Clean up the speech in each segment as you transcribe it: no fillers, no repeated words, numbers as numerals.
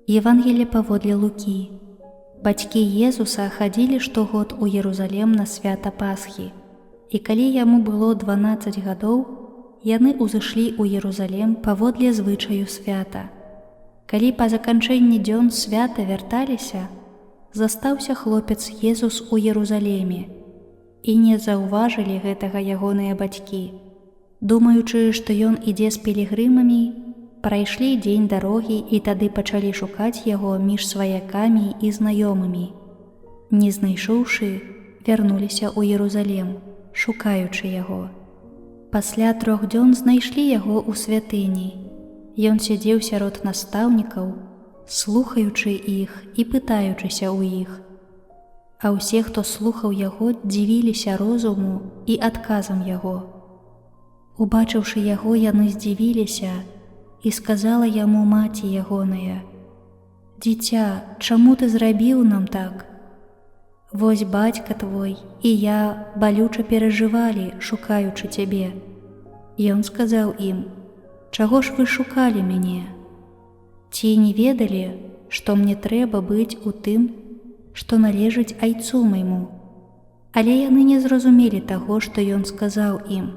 Евангелле паводле Лукі. Бацькі Езуса хадзілі штогод у Ерузалем на свята Пасхі. І калі яму было 12 гадоў, яны ўзышлі ў Ерузалем паводле звычаю свята. Калі па заканчэнні дзён свята вярталіся, застаўся хлопец Езус у Ерузалеме, і не заўважылі гэтага ягоныя бацькі. Думаючы, што ён ідзе з пілігрымамі, прайшлі дзень дарогі і тады пачалі шукаць яго між сваякамі і знаёмымі. Не знайшоўшы, вярнуліся ў Ерузалем, шукаючы яго. Пасля трох дзён знайшлі яго ў святыні. Ён сядзеў сярод настаўнікаў, слухаючы іх і пытаючыся ў іх. А ўсе, хто слухаў яго, дзівіліся розуму і адказам яго. Убачыўшы яго, яны здзівіліся, і сказала яму маці ягоная: « Дзіця, чаму ты зрабіў нам так? Вось бацька твой і я балюча перажывалі, шукаючы цябе. Ён сказаў ім: « Чаго ж вы шукалі мяне? Ці не ведалі, што мне трэба быць у тым, што належыць айцу майму? Але яны не зразумелі таго, што ён сказаў ім.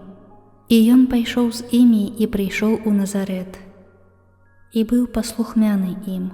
І ён пайшоў з імі і прыйшоў у Назарэт і быў паслухмяны ім.